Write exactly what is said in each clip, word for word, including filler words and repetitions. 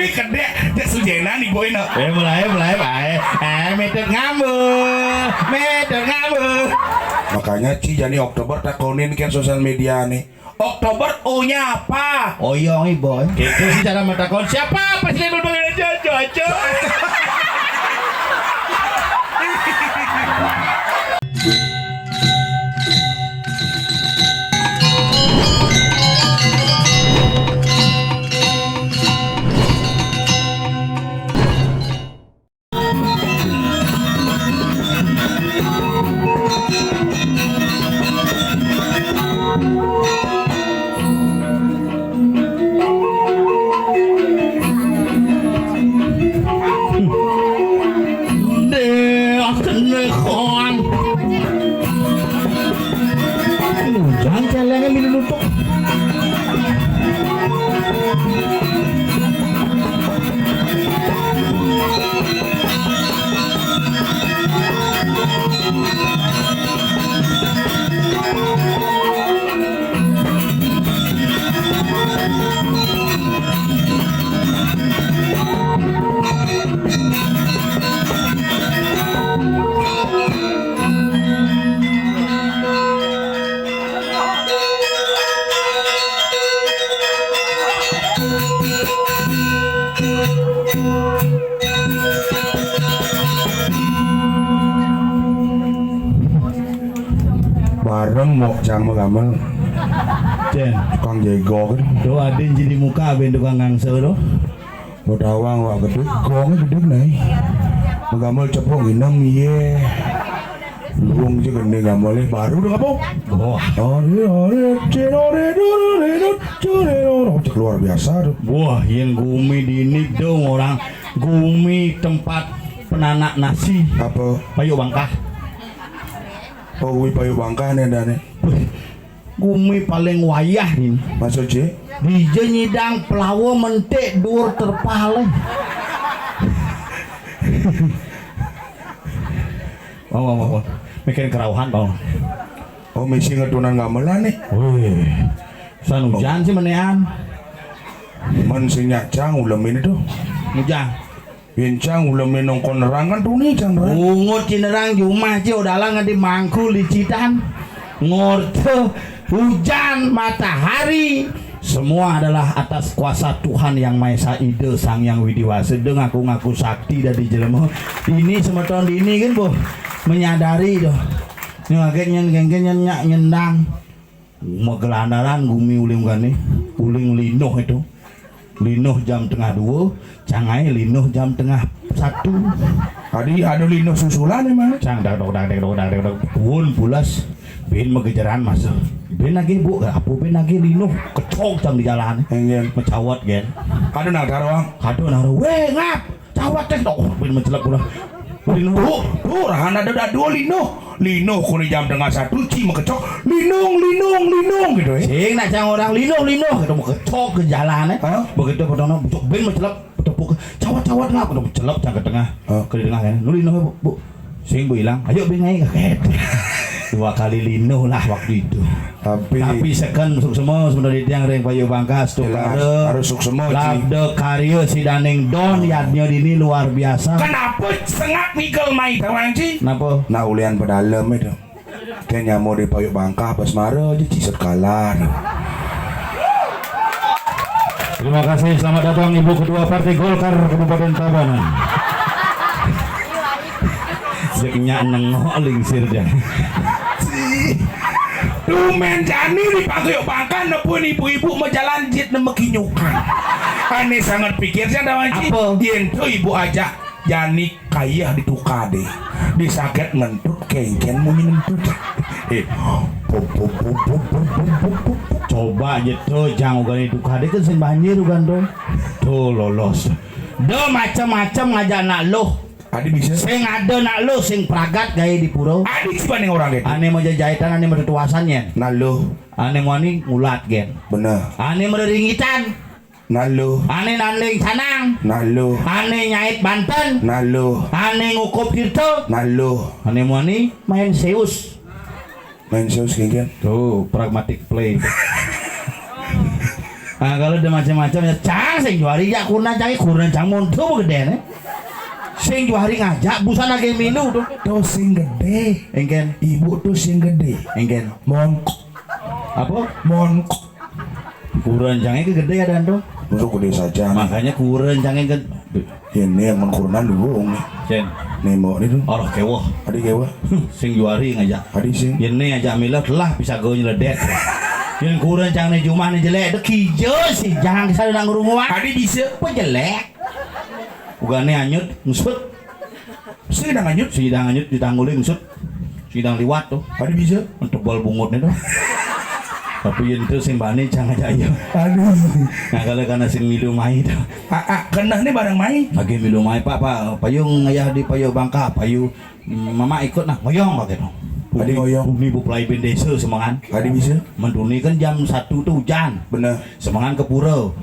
Kedék, cék sujénan ibu ini. Eh, mulai, mulai, baé. Eh, métut ngambul. Métut ngambul. Makanya Ci jani Oktober takonin kén sosial média nih. Oktober O-nya apa? Oyong, Ibu. Itu sih cara mentakon. Siapa presiden Republik Indonesia? Cocok. Deh, kena kon. Jangan celengnya minum nutuk. Bareng mok cang magamel. Cén. Tukang jégog. Tuh, adin jadi muka ben tukang ngangse tuh. Lo tawang wak gedé, gongnya gedé nih. Magamel cepok nginem, iya. Luung aja gede gamelnya, baru udah kapok. Wah. Ore, ore, cén, ore, dore, dore, cén, ore, ore. Cek luar biasa tuh. Wah, yang gumi di ini dong orang. Gumi tempat penanak nasi. Apa? Payu Bangkah. Oh, gumi Payu Bangkah nih ada nih. Wih, gumi paling wayah nih. Maksud Ci? Dija nyidang pelawa mentik dur terpal. Mau, mau, mau. Mikirin kerauhan, mau. Oh, misi ngetunan gamelan nih. Wih, san hujan sih menean. Men sing nyacang ulem ini tuh. Hujan. Bincang ulem nongkon nerang kan tuni cang nerang. Ungut ci nerang jumah ci udalang di mangkul di citan. Ngorte hujan, matahari, semua adalah atas kuasa Tuhan Yang Maha Esa, Ida Sang Yang Widi Wasa. Ida ngaku-ngaku sakti dari jelema. Ini semeton dini kan, boh, menyadari doh. Nyaget nyen genggen nyen nyak nyendang. Magelandaran gumi uling gane, uling linoh itu. Linoh jam tengah dua, cangai linoh jam tengah satu. Adi ada linoh susulan emang. Cang dak dok dak dek dok dak dek dok. Pun pulas. Bin magejeran masa. Bin lagi bu, apa bin lagi linoh kecok cang di jalan. Enggak. Macawat gen. Aduh, nah, taruh, Bang. Aduh, nah, weh, ngap. Cawat teh, oh, bin mencelep ulah. Linoh, tuh, tuh, rahan ada dak dua linoh. Linoh kuni jam tengah satu, ci mekecok. Linung, linung, linung gitu ya. Sing nak cang orang linoh, linoh gitu mekecok ke jalan eh. Hah? Begitu potongnya bucok bin mencelep, tepuk. Cawat, cawat ngap, gitu mencelep cang ke tengah. Hah? Ke di tengah kan. Nu linoh, Bu. Sing bu hilang, ayo bin ngai kaget. Dua kali linoh lah waktu itu. Tapi tapi seken suksema sebenarnya tiang ring Payu Bangkah, jelas, tukara harus suksema, Ci. Labda karya si Daning Don yadnya dini luar biasa. Kenapa sengak migel mai tawang, Ci? Kenapa? Nah, ulian pedalem itu. Dia nyamo di Payu Bangkah, bas mara aja, Ci, set kalah. Terima kasih, selamat datang Ibu Ketua Partai Golkar Kabupaten Tabanan. Jek nyak nengok lingsir jan. Tumen jani di Payu Bangkah nepun ibu-ibu majalan jit neme kinyukan. Ane sangat pikir jan, Dawan Ci. Apa? Yen to ibu ajak jani kayeh di tukade. Di saget ngentut kengken munyi ngentut. Eh, pup, pup, pup. Coba aja to jang ugan di tukade kan sing banjir ugan to. To lolos. Do macem-macem ngajak nak luh. Adi bisa. Sing ada nak luh, sing pragat gaé di pura. Adi sih paning orang gitu. Ane mau jajahitan, ane mau tetuasan yen. Nak luh. Ane mau ani ngulat gen. Bener. Ane mau ringitan. Nak luh. Ane nanding canang. Nak luh. Ane nyait banten. Nak luh. Ane ngukup tirta. Nak luh. Ane mau ani main Zeus. Main Zeus genggen. Tuh, pragmatic play. Nah, kalau ada macam-macam ya, cang sing juari ya kurna cang kurna cang monto gedene. Sing juari ngajak busan lagi milu tuh. Tuh sing gede. Engken. Ibu tuh sing gede. Engken. Mongk. Apa? Mongk. Kurna cangnya ke gede ya dan tuh. Untuk gede saja. Makanya kurna cangnya ke Ini yang mengkurunan dulu nih. Cen. Nih mau nih tuh. Orang kewah. Adi kewah. Sing juari ngajak. Adi sing. Ini aja milah telah bisa gue nyeledet. Yang kurang cang nih jumah nih jelek. Dek hijau sih. Jangan kesal nang rumah. Adi bisa. Apa jelek? Bukannya anyut, ngusut. Sing dang anyut. Sing dang anyut ditanggulin ngusut. Sidang liwat tuh. Ada bisa. Tebal bungutnya tuh. Tapi itu sing bani jangan aja. Aduh. Nah, kalau karena sing milu mai tuh. Ah, ah, kena nih barang mai. Lagi milu mai, Pak, Pak. Payung ayah di payung bangka, payung, mm, mama ikut nah, ngoyong pakai tuh. Adi ngoyong. Ini bu pelai bendesa semangan. Adi bisa. Menduni kan jam satu tuh hujan. Bener. Semangan ke pura.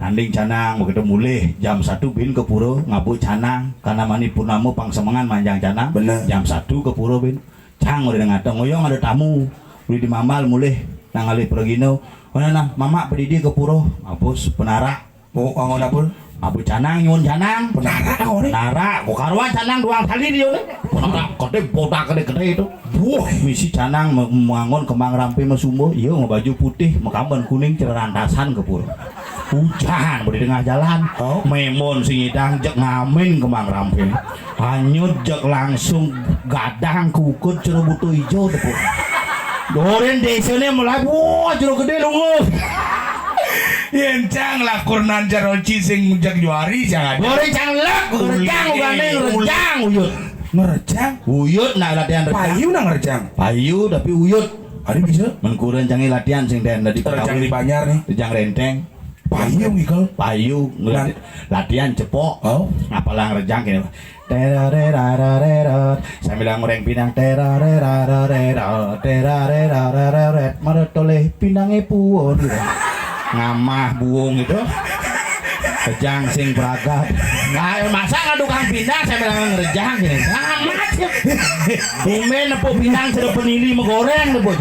Nanding canang begitu mulih jam satu bin ke pura ngabuk canang karena mani purnama pang semangan manjang canang. Bener. Jam satu ke pura bin. Cang udah ngata ngoyong ada tamu. Udah dimambal mulih nang alih pergino. Mana nah mamak pedidi ke pura. Ngabus penarak. Oh, angon apa? Ngabus canang nyuwun canang. Penarak angon. Penarak. Kok karuan canang doang tali dia nih. Penarak gede bodak gede-gede itu. Wah, misi canang me- mangon kembang rampe mesumbo, iya ngebaju putih, mekamben kuning, cerantasan ke pura. Hujan di tengah jalan. Oh. Memon sing idang jek ngamin kembang rampe. Hanyut jek langsung gadang kukut cerebutu ijo tepuk. Doren desane mulai wah jero gede lungus. Yen cang lakur nan jaroci sing jek juari jangan. Gore cang lek, gore cang ugane ngerejang uyut. Ngerejang? Uyut nak latihan rejang. Payu nak ngerejang. Payu tapi uyut. Adi bisa? Mengkuren cangi latihan sing den dadi Rejang di Banyar nih. Rejang renteng. Payu ngikel. Payu ngelat- latihan cepok. Oh. Apalang rejang kene. Terarerararerot. Sambil ngoreng pinang terarerarerot. Terarerarerot. Marot oleh pinange puon gitu. Ngamah buung gitu. Kejang sing pragat. Nah, masa ngadukang pinang sambil ngerejang gini. Amat ya. Bumen nepuk pinang sudah penili megoreng nepuk.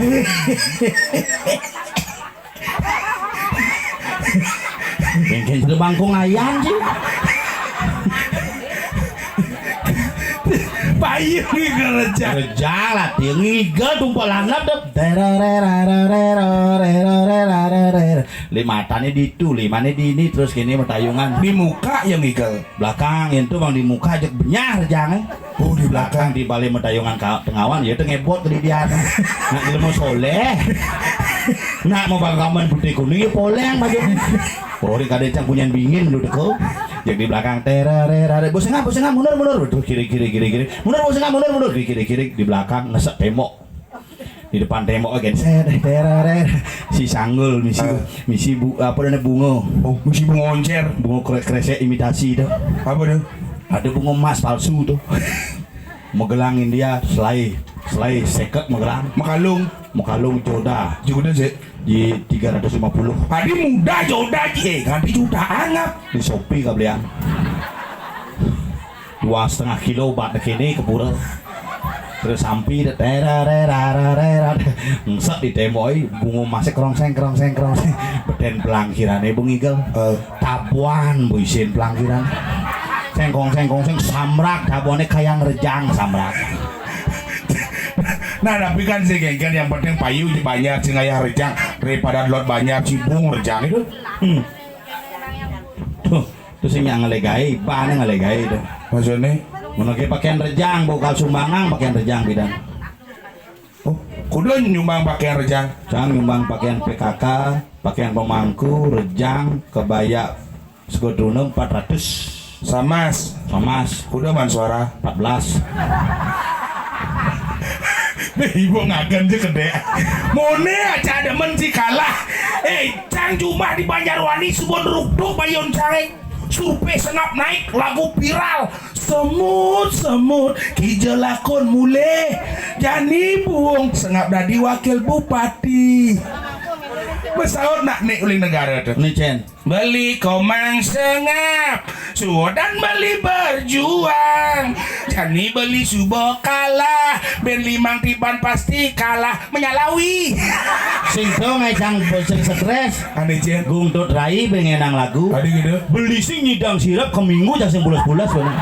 Mungkin sudah bangkung ayam sih. Payu ngikel rejang. Rejang lah, dia ngikel tumpal lanap deh. Terarerarerot. Lima tane di itu, limane di ini terus kene metayungan. Di muka yang ngikel. Belakang itu bang di muka aja benyah jangan. Oh di belakang di balik metayungan ka- tengawan ya itu ngebot ke dia. Nak ilmu soleh. Nak mau bangkaman putih kuning ya poleng baju. Oh di kadang cang kunyan bingin lu deko. Yang di belakang terarerare bos ngap bos ngap mundur mundur betul kiri kiri kiri kiri mundur bos ngap mundur mundur kiri kiri kiri di belakang ngesek tembok. Di depan tembok agen set terare si sanggul misi misi bu apa namanya bungo. Oh, misi bungo oncer. Bungo kre- kresek imitasi itu. Apa tuh? Ada bungo emas palsu tuh. Megelang India selai selai seket megelang. Mekalung. Mekalung joda. Juga sih. Di tiga ratus lima puluh. Tadi muda joda ji eh ganti juta anggap. Di Shopee kabelian. Dua setengah kilo bat kene ke pura. Terus sampi deh terarerarerara. Ngset di tembok bungo masih krongseng krongseng krongseng. Beden pelangkirane bu ngigel. Eh. Tabuan bu isin pelangkiran. Sengkong sengkong seng samrak tabuane kayang rejang samrak. Nah tapi kan si genggen yang penting payu di banyak sing ayah rejang daripada lot banyak cibung rejang itu. Hmm. Tuh. Terus yang ngelegai, bane ngelegai itu. Maksudnya? Menurut pakaian rejang, bokal sumbangan pakaian rejang bidan. Oh, kudu nyumbang pakaian rejang. Cang nyumbang pakaian P K K, pakaian pemangku, rejang, kebaya, segotuna empat ratus. Samas. Samas. Kudu man suara. Empat belas. Ibu ngagen je kedek. Mone aja demen si kalah. Eh, cang cuma di Banjarwani subon rukduk bayon cangeng. Survei sengap naik lagu viral. Semut semut kijelakon mulai. Jani buung sengap dadi wakil bupati. Besaut nak nek uling negara tu. Ni Cen. Beli komang sengap, suodan beli berjuang. Ani beli suba kalah, ben limang tiban pasti kalah menyalawi. Sing to ngejang sing stres. Ane jen. Gung Tut Rai bengenang lagu. Tadi gitu. Beli sing nyidang sirep ke minggu jas sing pulas-pulas bener.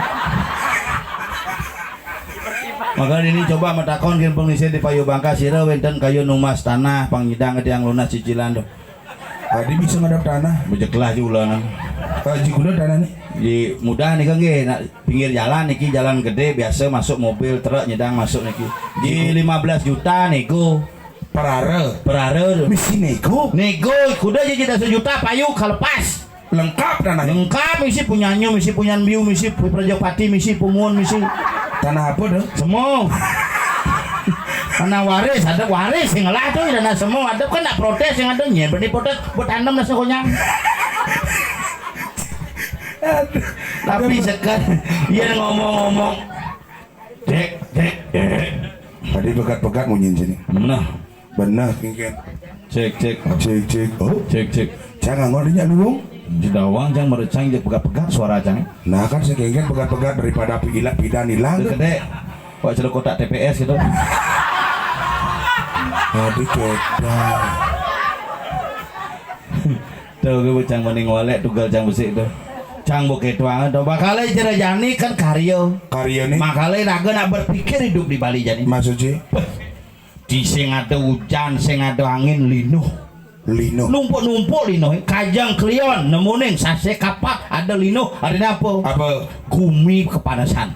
Maka ini coba matakon ke pengisi di Payu Bangka sira wenten kayu numas tanah pangidang tiang lunas cicilan tuh. Tadi bisa ngadap tanah. Bejeklah ji ulanan. Pak ji kuda tanah nih. Di mudah nih kan nggih, nak pinggir jalan niki jalan gede biasa masuk mobil truk nyedang masuk niki. Di lima belas juta nego. Perara. Perara tuh. Misi nego. Nego kuda ji dasa juta payu kalepas. Lengkap tanah. Lengkap misi punyanyo, misi punyan biu, misi pu- prajapati, misi pumun, misi Tanah apa tuh? Semua. Tanah waris, ada waris yang ngelah tuh, tanah semua ada kan nak protes yang ada nyimpen di protes buat tanam nasi konyang. Tapi sekarang dia ngomong-ngomong, cek, cek, cek. Tadi pegat-pegat munyi sini. Nah, benar kengken. Cek, cek. Cek, cek. Oh, cek, cek. Jangan ngomong dia luung. Di dawang jangan merecang je pegat-pegat suara jangan. Nah kan sekengken pegat-pegat daripada pilat pidan hilang. Gede. Wah, celuk kotak T P S gitu. Tadi kita. Tuh, gue cang mending walek tugal cang besik tuh. Cang bukit tuangan tuh. Bakal aja jani kan karyo. Karyo nih. Makanya raga nak berpikir hidup di Bali jani. Maksudnya? Di sing ada hujan, sing ada angin, linuh. Linuh. Numpuk-numpuk linuh. Kajang kelion, nemuning, sase kapak, ada linuh. Artinya apa? Apa? Gumi kepanasan.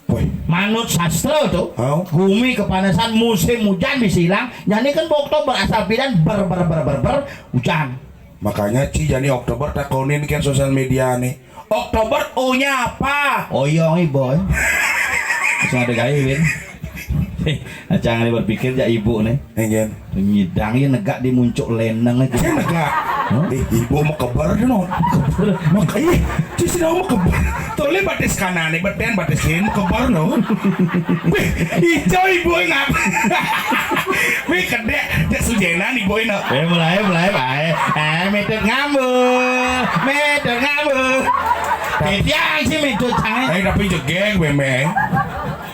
Woi. Manut sastra tuh, oh. Gumi kepanasan, musim hujan bisa hilang. Jadi kan Oktober asal pidan ber ber ber ber ber hujan. Makanya ci jadi Oktober takonin kan sosial media nih. Oktober O-nya apa? Oyong ibu. Masih ada gaya Win. Acang ini berpikir ya ibu nih. Enggak. Nyidang ya negak di muncuk leneng aja. Saya negak. Hah? Eh, ibu mau keber no. Keber. Maka ih, ci sih mau keber. Tole batis kanan nih, beten batis kiri mau keber no. Wih, ijo ibu ngap. Wih, kedek, dek sujenan ibu ini. Eh, mulai, mulai, bae. Eh, metode ngambul. Metode ngambul. Tetiang sih metode tangan. Eh, tapi jegeng, bemeng.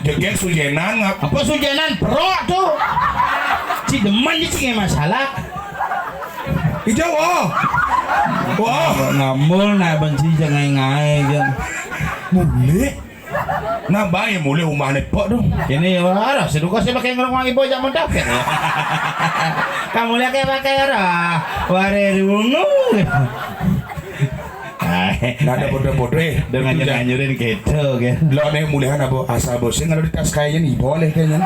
Jegek sujenan ngap. Apa sujenan perok tuh? Ci demen ci masalah. Ijo, oh. Wah. Ngambul nak benci jangan ngai aja. Mulai. Nah, bae mulai umahne pok dong. Ini ya ora seduka sih pakai ngerong wangi bojak mentok ya. Kamu lihat kayak pakai ora. Ware rungu. Nah, ada podo-podo eh. Dengan itu, Jan. Nyanyurin gitu kan. Lo nih mulihan apa? Asal bosnya kalau di tas kayaknya nih boleh kayaknya.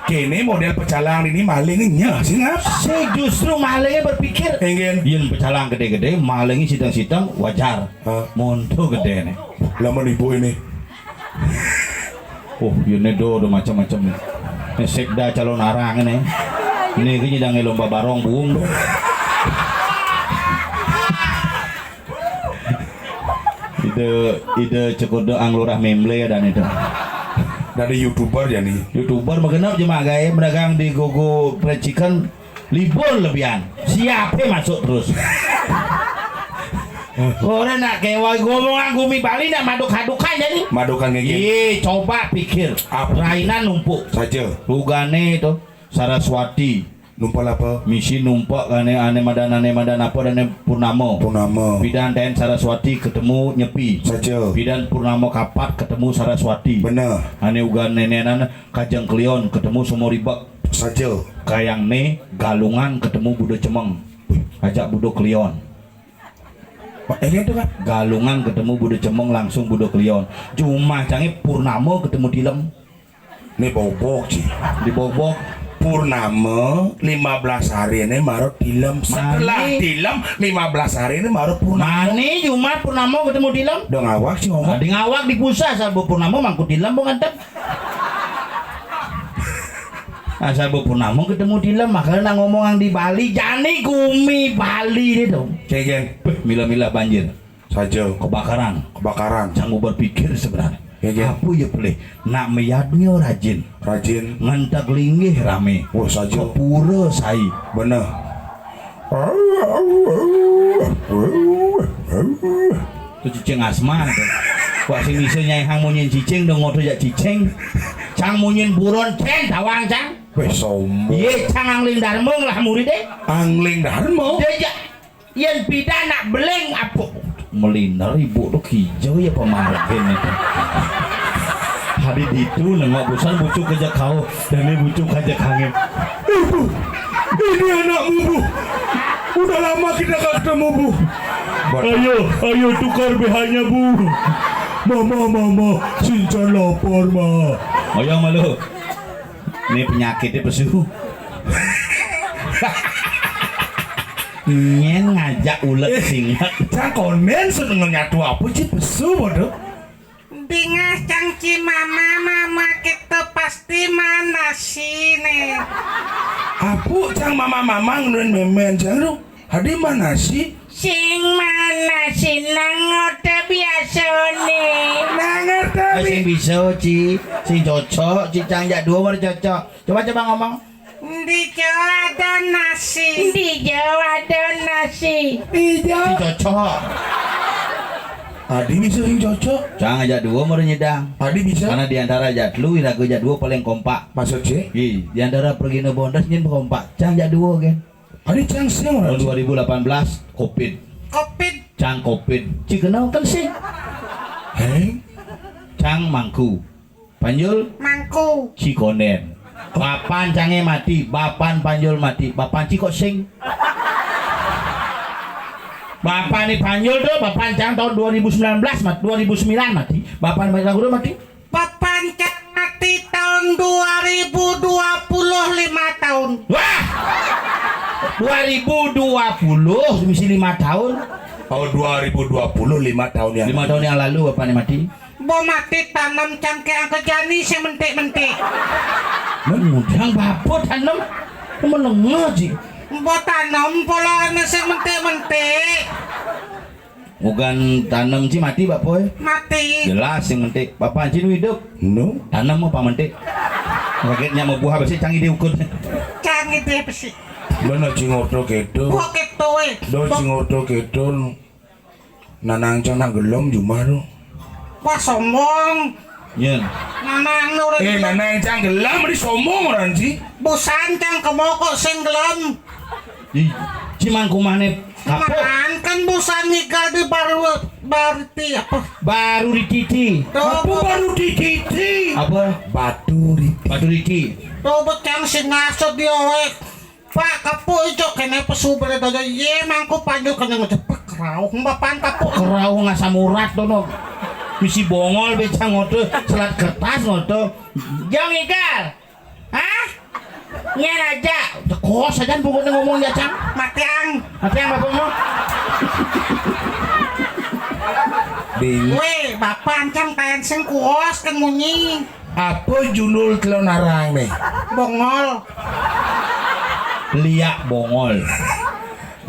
Kene model pecalang ini malingnya sih ngap. Saya justru malingnya berpikir. Enggin. Yen pecalang gede-gede, malingnya sidang-sidang wajar. Hah? Monto gede nih. Lah menipu ini. Oh, ini do, do macam-macam nih. Ini sekda calon arang ini. Ini kayaknya udah lomba barong buung do. Ide ide cekodo ang lurah memble ya dan itu. Dari YouTuber ya nih. YouTuber magenap cuma gaya medagang di gogo fried chicken libur lebihan. Siapa masuk terus? Orang nak kewa ngomong gumi Bali nak maduk hadukan jadi. Madukan kayak gini. Iya, coba pikir. Apa? Rainan numpuk. Saja. Rugane itu Saraswati. Numpal apa? Misi numpak ane ane madan ane madan apa dane Purnama. Purnama. Pidan Dayan Saraswati ketemu Nyepi. Saja. Pidan Purnama Kapat ketemu Saraswati. Bener. Ane ugan nenenan Kajeng Kliwon ketemu Sumur Ribek. Saja. Kayang ne Galungan ketemu Budo Cemeng. Ajak Budo Kliwon. Pak, ini tuh kan. Galungan ketemu Budo Cemeng langsung Budo Kliwon. Cuma cange Purnama ketemu Dilem. Ini bobok sih. Di bobok. Purnama lima belas hari ini marut Dilem. Setelah Mani. Dilem lima belas hari ini marut Purnama. Mani cuma Purnama ketemu Dilem. Udah ngawak sih ngomong. Nah, di ngawak di pusat asal Purnama mangku Dilem bu ngentep. Asal bu Purnama ketemu Dilem makanya nak ngomong yang di Bali jani gumi Bali dia dong. Cegen. Beh, mila-mila banjir. Saja. Kebakaran. Kebakaran. Canggu berpikir sebenarnya. Ya, ya. Apa ya pelih? Nak meyadnya rajin. Rajin. Ngentak linggih rame. Wah, saja. Kepura sai. Bener. Itu cicing asma itu. Wah, sing bisa nyaihang munyin cicing, dong ngoto jak cicing. Cang munyin buron, cen, tawang, cang. Weh, sombong. Ye, cang angling darma ngelah muridé. Angling darma? Dé jak. Yén pidan nak beling apa? Meliner ibu to kijo ya pemargin itu. Hadi ditu nengok busan bucu ka jekau, dan ini bucu ka jekangin. Ibu, ini anakmu, Bu. Udah lama kita gak ketemu, Bu. Ayo, ayo tukar B H-nya, Bu. Mama, mama, Sinchan lapar, Ma. Ayo malu. Ini penyakitnya pesu. Nyén ngajak ulet singet. Cang konen seneng nyatu apa sih pesu bodoh? Dingah cang ci mama, mama kita pasti mana sih nih? Apu cang mama mama ngenuin memen cang lu. Hadi mana sih? Sing mana sih nang ngoda biasa nih? Nang ngerti. Eh, sing bisa, Ci. Sing cocok, Ci cang jak dua baru cocok. Coba-coba ngomong. Di Jawa ada nasi. Di Jawa ada nasi. Di Jawa. Sing cocok. Adi bisa sing cocok. Cang ajak dua meureun nyidang. Adi bisa. Karena di antara ajak telu, iraga ajak dua paling kompak. Maksud sih? Ih, di antara pergi nu bondas nyen kompak. Cang ajak dua kan. Adi cang sing Tahun dua ribu delapan belas, covid. Covid. Cang covid. Ci kenal kan sih? Heng? Cang mangku. Panjul? Mangku. Cikonden. Bapan cangé mati, bapan Panjul mati, bapan Ci kok sing? Bapan ni Panjul tuh, bapan cang tahun dua ribu sembilan belas mat-, dua ribu sembilan mati. Bapan Panjul mati. Bapan cang mati tahun dua ribu dua puluh, lima tahun. Wah! Dua ribu dua puluh, misi lima tahun. Tahun dua ribu dua puluh, lima tahun yang Lima tahun yang lalu bapan ni mati. Bo mati tanem cangkéang ka jani sing mentik-mentik. Mén ngundang bapa tanem. Menengah, Ci. Bo tanem polana sing mentik-mentik. Bukan tanem, Ci, mati bapa, eh. Mati. Jelas sing mentik. Bapa Ci nu hidup. Nu? Tanem apa mentik? Kagetnya mau buah besi canggih diukur. Canggih dia besi. Bener, Ci, ngoto gitu. Bo gitu, eh. Do, Ci, ngoto gitu. Nanang cang nak gelem jumah tu. Wah, sombong. Nyén. Nanang nu urang Eh, nanang cang gelem, di sombong orang, Ci. Busan cang kemoko sing gelem. Ih, Ci mangkumane kapok. Man kan busan ngigal di baru, baru ti apa? Baru dititi. Tuh, Apa baru dititi? Apa? Batu riti. Batu riti. Tuh, becang sing ngaso dia, weh. Pak, kapuk ijo kéné pesu beredaya. Yé, mangku panjul kéné ngejepek kerauh. Bapan kapuk. Kerauh ngasam urat dono. Misi bongol becang ngoto, selat kertas ngoto. Jang igal. Hah? Nyén aja. Tekos aja pokoknya ngomong ya, Cang. Matiang. Matiang bapakmu. Ding. Wé, bapan cang payan sing kuos kan munyi. Apa judul telon arang nih? Bongol. Liak bongol.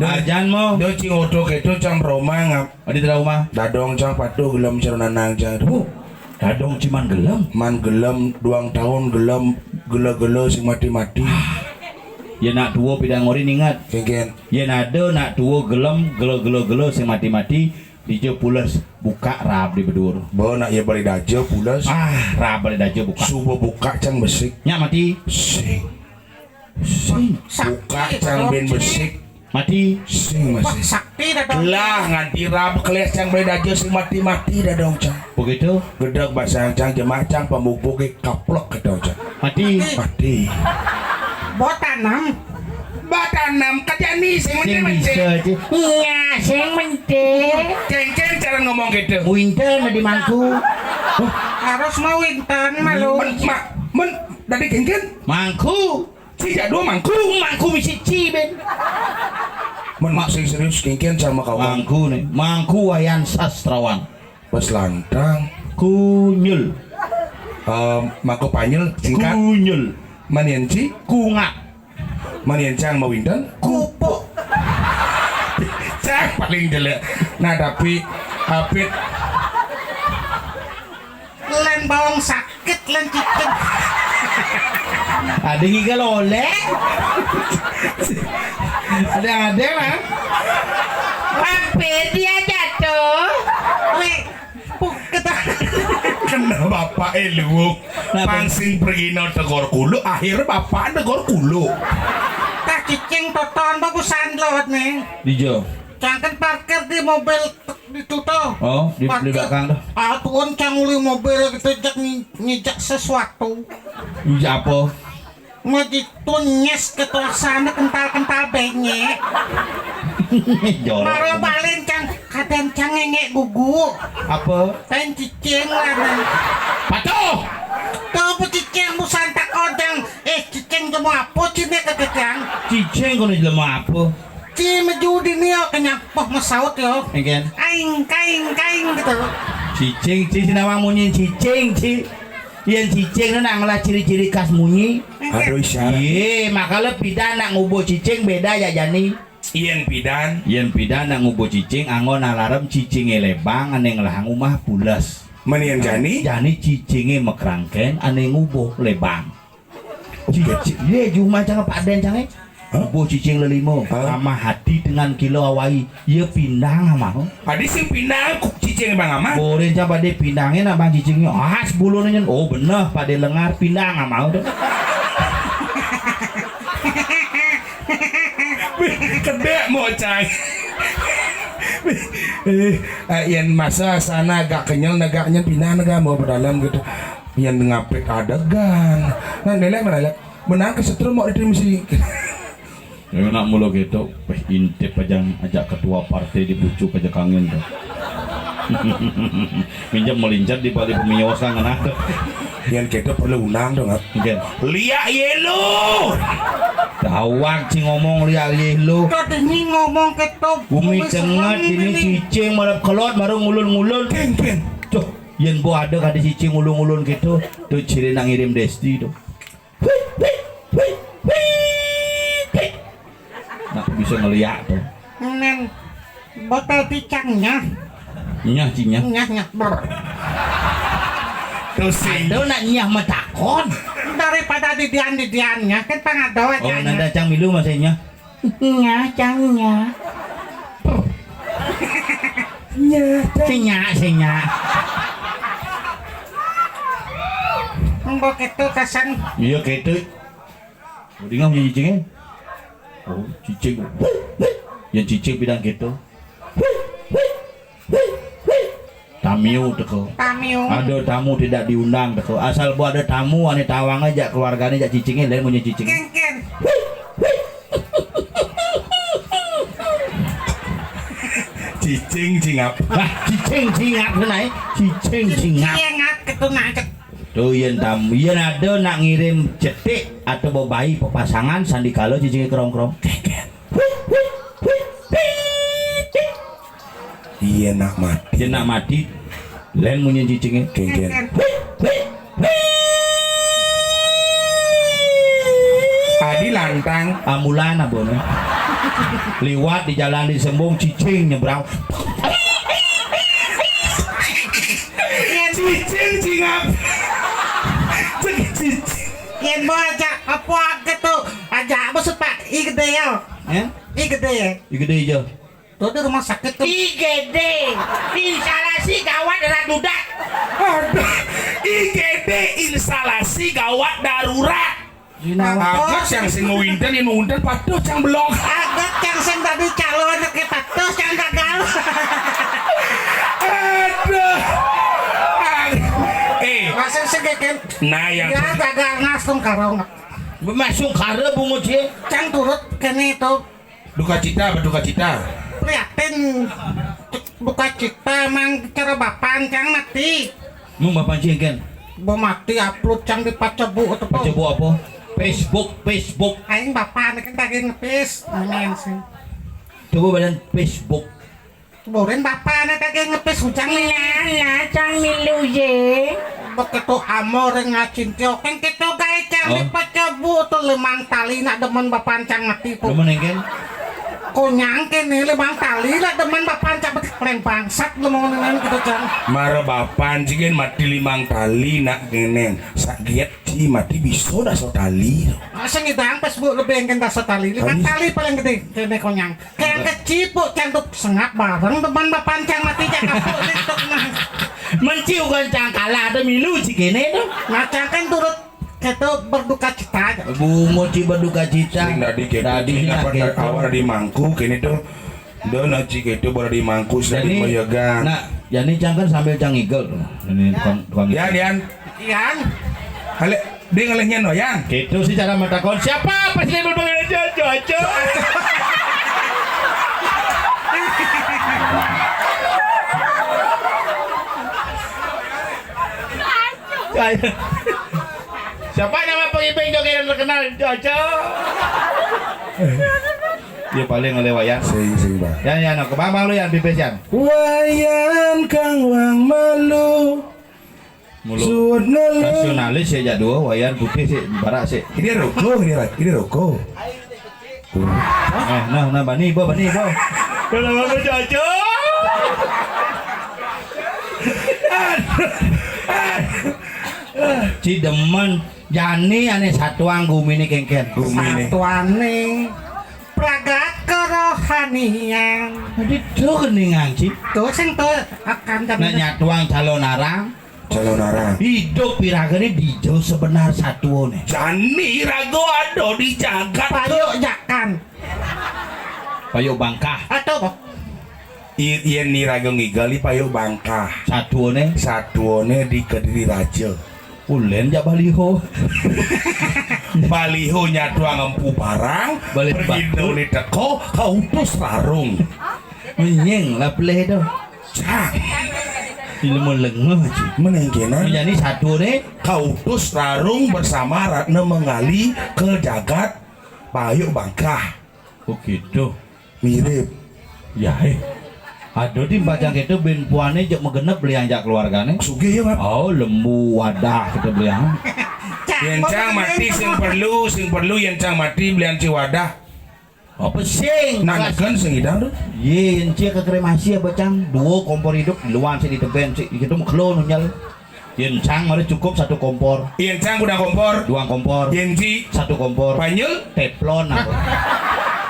Ajan mo. Do cing odo kedo cang trauma ngap. Adi trauma. Dadong cang patuh gelem cero nanang cang. Bu, dadong ciman gelem. Man gelem duang tahun gelem gelo-gelo sing mati-mati. Ya nak tua pidang orin ingat. Kengken. Ya nada nak tua gelem gelo-gelo-gelo sing mati-mati. Dija pules buka rab di bedur. Bo nak ya bari daja pules. Ah, rab bari daja buka. Suba buka cang besik. Nyak mati. Sing. Sing. Buka cang ben besik. Mati. Sing masih. Sakti dah dong. Lah nganti rab keles cang bari daja sing mati-mati dah dong cang. Begitu. Gedeg basang cang jemah cang pamupuk kaplek kata cang. Mati. Mati. Bo tanam. Bo tanam kerja ni sing Sing menti-menti. Bisa aja. Iya, sing menti. Kengken cara ngomong gitu. Winten di mangku. Harus mau winten malu. Men, ma, men, tadi kengken? Mangku. Sijak dua mangku. Mangku misi ci ben. Men, mak sing serius kengken sama kawan. Mangku nih. Mangku Wayan Sastrawan. Bos lantang. Kunyul. Eh, mako panyul singkat. Kunyul. Manian ci? Kungak. Manian cang mawinten? Kupuk. Cang paling jelek. Nah, tapi Apit. Len bawang sakit, len cicing. Ada gigal oleh. Ada-ada lah. Apa dia jatuh? Wih, puk, kata. Bapak e luwuk. Nah, pang sing prigina tegor kulo, akhir bapak tegor kulo. Tak cicing toton bagusan lot nih. Dijo. Jangan parkir di mobil di tuto. Oh, di, di belakang tuh. Ah, tuan cang uli mobil gitu jak ngi-, ngijak sesuatu. Ngijak apa? Mesti tunyes ketuasana kental-kental benyek. Jorok. Maro balen cang kadang cang ngengek gugu. Apa? Pen cicing lah. Patuh. Tuh apa cicing busan tak odang. Eh, cicing jemu apa cine kata cang? Cicing kono jelema apa? Ci meju dini yo kenyang poh mesaut yo. Engken. Kaing, kaing, kaing gitu. Cicing, ci sinawang munyi cicing, ci. Yen cicing nak ngelah ciri-ciri khas munyi. Aduh, isyarah. Iye, makale pidan nak ngubuh cicing beda ya jani. Yen pidan. Yen pidan nak ngubuh cicing anggon alarm cicinge lebang ane ngelahang umah pules. Men yen jani? Jani cicinge mekrangken ane ngubuh lebang. Cicing, ye jumah cang Pak Den cang e. Hah? Ngubuh cicing lelimo, hah? Sama hati dengan kilo awai. Ye pindang amah. Adi sing pindang ku cicing bang amah. Boleh cang pade pindange nak bang cicinge. Ah, sepuluh nyen. Oh bener pade lengar pindang amah tu. Kedek mo cang. Eh, eh, yen masa sana agak kenyal negaknya pindah negak mau berdalam gitu. Yen ngapit adegan. Nah, nelek, nelek. Menang kesetrum mau diterima si. Ya, nak mula gitu, peh intip aja ajak ketua partai dibucuk aja kangen tuh. Minjem melincat di balik pemios kan kena tuh. Yang gitu perlu undang dong, Ap. Mungkin. Liak yelo. Dawak ci ngomong liak yelo. Katanya ngomong ketok. Bumi cenget ini cicing malah kelot baru ngulun-ngulun. Ken, ken. Tuh, yen bo ada kade cicing ngulun-ngulun gitu, tuh ciri nak ngirim desti tuh. Nak bisa ngeliak tuh. Nen, botol picangnya. Nyah, ci nyah. Nyah, nyah. Brr. Tuh sing. Aduh, nak nyah metakon. Daripada didian-didiannya, kan pangado aja. Oh, nanda cang milu masih nyah. Nyah, cang nyah. Nyah, cang. Sinya, sinya. Mbok itu kesan. Iya, gitu. Udah nggak punya cicingnya? Oh, cicing. Yang cicing bidang gitu. Tamiu teko. Tamiu. Ada tamu tidak diundang teko. Asal buat ada tamu ane tawang aja keluargane jak cicingnya lain punya cicing. Ken, ken. Cicing cingap. Wah, cicing cingap kena eh. Cicing cingap. Cicing cingap ketu nak. Tuh yen tamu, yen ada nak ngirim cetik atau bebai pepasangan sandikala cicingnya kerong-kerong. Iya nak mati. Iya nak mati. Lain munyi cicingnya. Kengken. Adi lantang. Ambulan abone. Liwat di jalan di Sembung cicing nyebrang. Cicing cingap. Cek cicing. Yen mau aja apa aja tuh aja apa sepak i gede ya. Ya? I gede ya. I gede aja. Tuh di rumah sakit tuh. I G D, instalasi gawat darurat. Aduh, I G D, instalasi gawat darurat. Agak yang sing ngewinten, yang ngundang patuh yang belum. Agak yang sing tadi calon anaknya patuh yang gagal. Aduh. Eh, masih segekan. Nah, yang ya gagal ngasung karong. Masuk kare bungut sih. Yang turut kene itu. Duka cita apa duka cita? Prihatin duka cita mang cara bapan cang mati. Mung bapan cing kan? Bo mati upload cang di pacebu atau apa? Pacebu apa? Facebook, Facebook. Aing bapan kan tadi ngepis. Amin sih. Coba badan Facebook. Boren bapan tadi ngepis hujang nih. Nah, nah, cang milu ye. Begitu amor ngacintio kan kita gawe cang di pacebu tuh lemang tali nak demen bapan cang mati tuh. Demen engken? Konyang kene lemang tali lah demen bapan cak betik paling bangsat lemong dengan gitu cang. Mara bapan cigen mati limang tali nak ngenen. Sak giat ci mati biso dah so tali. Asa ngidang pas bu lebih engken dah so tali. Limang tali paling gede kene konyang. Kayak kecipuk cang tuh sengap bareng demen bapan cang mati cak kapuk gitu nah. Ci ugan cang kalah ada milu ci kéné to. Nah, cang kan turut kéto berduka cita. Bungut ci berduka cita. Sing dadi kéto, dadi sing sing apa, kéto. Awak dadi mangku kéné to. Do na ci kéto baru dadi mangku sing dadi mayegan. Nah, jani cang kan sambil cang ngigel to. Ini tukang, tukang ngigel. Yan, Yan. Yan. Halé, ding ngalih nyén, Yan. Kéto sih cara matakon. Siapa? Pas dia duduk aja, cocok. Siapa nama pengibing joget yang terkenal? Cocok. Ya paling oleh Wayan. Sing, sing, Bang. Yan, Yan, ke Bambang lu, Yan, pipis, Yan. Wayan kang wang malu. Mulu. Suut ngeling. Nasionalis ya, jak dua, Wayan putih sih, barak sih. Ini rokok, ini ra-, ini rokok. Eh, nah, nah, bani ibu, bani ibu. Kalau mau cocok. Ci demen, jani ané satuang guminé kénkén. Guminé. Satuané pragat kerohanian. Dadi to keningan, Ci. To sing to akan. Nah, nyatuang calon arang. Calon arang. Hidup iragané dija sebenar satuané. Jani iraga ada di jagat. Payu jakan. Payu bangkah. Atau apa? I-, yén iraga ngigel di payu bangkah. Satuané? Satuané di Kediri Raja. Ulén jak baliho. Baliho nyatuang empu barang, balik batu. Pergidané teka, kautus rarung. Menying lah pelih to. Cang. Ilmu lengeh, Ci. Mending kéné. Menjadi satuané. Kautus rarung bersama Ratna Menggali ke jagat payu bangkah. Oh, gitu. Mirip. Ya, eh. Aduh, di bajang itu bin puané jak magenep beli anjak keluargané. Sugih ya, Mas. Oh, lembu wadah kita beli, ah. Yén cang mati sing perlu, sing perlu yén cang mati belian ci wadah. Apa sing? Nah, neken sing idang to. Yé, yén ci ke kremasi apa cang? Dua kompor hidup, luan sih di teben sih, kita mau kelo nunyal. Yén cang mari cukup satu kompor. Yén cang udah kompor. Dua kompor. Yén ci. Satu kompor. Panyul. Teflon apa?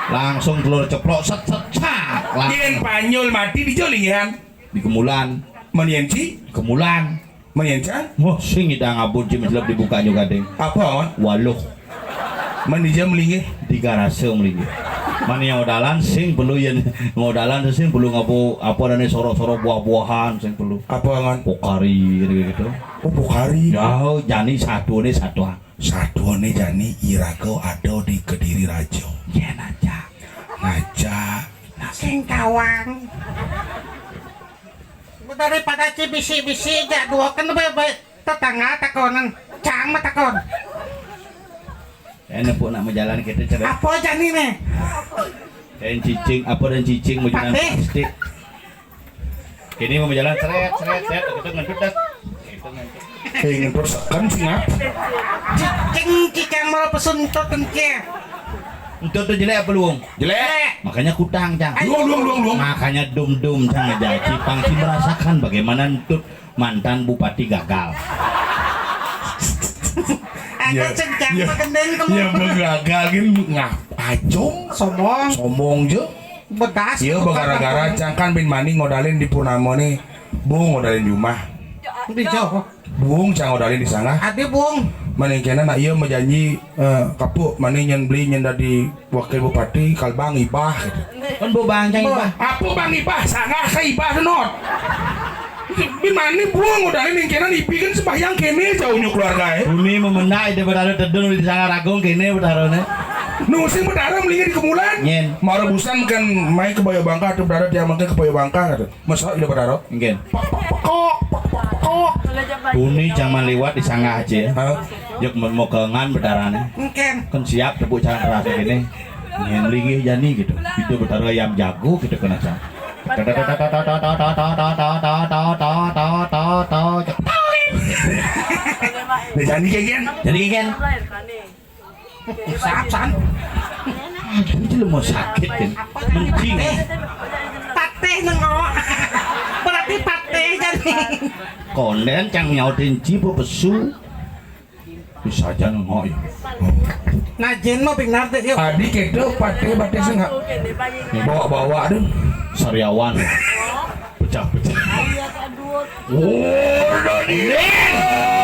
Langsung telur ceplok, set, set, cak. Langsung. Yén panyul mati di jolian. Di kemulan. Men yén ci. Kemulan. Men yén cang. Wah, sing idang abon ci mencelep dibuka juga ding. Apa, Wan? Waluh. Men dija melinggih? Di garase melinggih. Mani yang odalan sing perlu yén ngodalan sing perlu ngapa, apa adané soro-soro buah-buahan sing perlu. Apa, Ngan? Pokari gitu. Oh, pokari. Ya, jani satuané satuang. Satuané jani iraga ada di Kediri Raja. Yén aja. Aja. Sing kawang. Daripada ci bisi-bisi jak dua kan baé-baé. Tetangga takonan, cang mah takon. Eh, nepuk nak majalan kita cerai. Apa jani né? Kain cicing, apa dan cicing majalan plastik. Kini mau majalan seret, seret, seret, kita ngentut dah. Kita ngentut. Eh, ngentut sekan sih, ngap. Cicing, cicing malah pesuntut engké. Entut tuh jelek apa luung? Jelek. Makanya kutang, cang. Luung, luung, luung, luung. Makanya dum-dum, cang aja. Cipang sih merasakan bagaimana entut mantan bupati gagal. Ada ya, cengcang ya, magendeng ya, kamu. Gagal gin ngap ajong. Somong. Somong je. Bedas. Iya, gara-gara cang kan bin mani ngodalin di Purnama nih. Bung ngodalin di rumah. Di jauh. Bung cang ngodalin di sana. Adi Bung. Mani kéné nak iya majanji, eh, kapuk mani nyén beli nyén dadi Wakil Bupati kalbang ibah gitu. Kan bu bang cang ibah. Apa bang ibah? Sanggah ka ibah denot. Bin mani buang udah ini kéné ipi kan sembahyang kéné jauhnya keluarga eh. Bumi memendak ide Betara tedun di Sangaragung kéné Betarané. Nu sing Betara melinggih di kemulan. Nyén. Mara busan kan mai ke Baya Bangka atau Betara dia makan ke Baya Bangka gitu. Masa ide Betara. Nggih. Pak, pak, pekok, pak, pak, pekok. Tuni jaman liwat di Sanggah aja. Hah? Yuk memokengan Betarané. Nggih. Kan siap tepuk tangan terasa gini. Nyén linggih jani gitu. Itu Betara ayam jago kita kena sang. Nah, jani kayak gini. Jani kayak gini. Sap, san. Aduh, itu mau sakit kan. Mencing. Patih nengok. Berarti patih jani. Konden cang nyautin cipu pesu. Bisa aja ngok ya. Nah, jén mah benar deh, yuk. Adi kéto patih-patih sing nggak bawa-bawa tuh. Sariawan. Pecah-pecah. Ora, nene!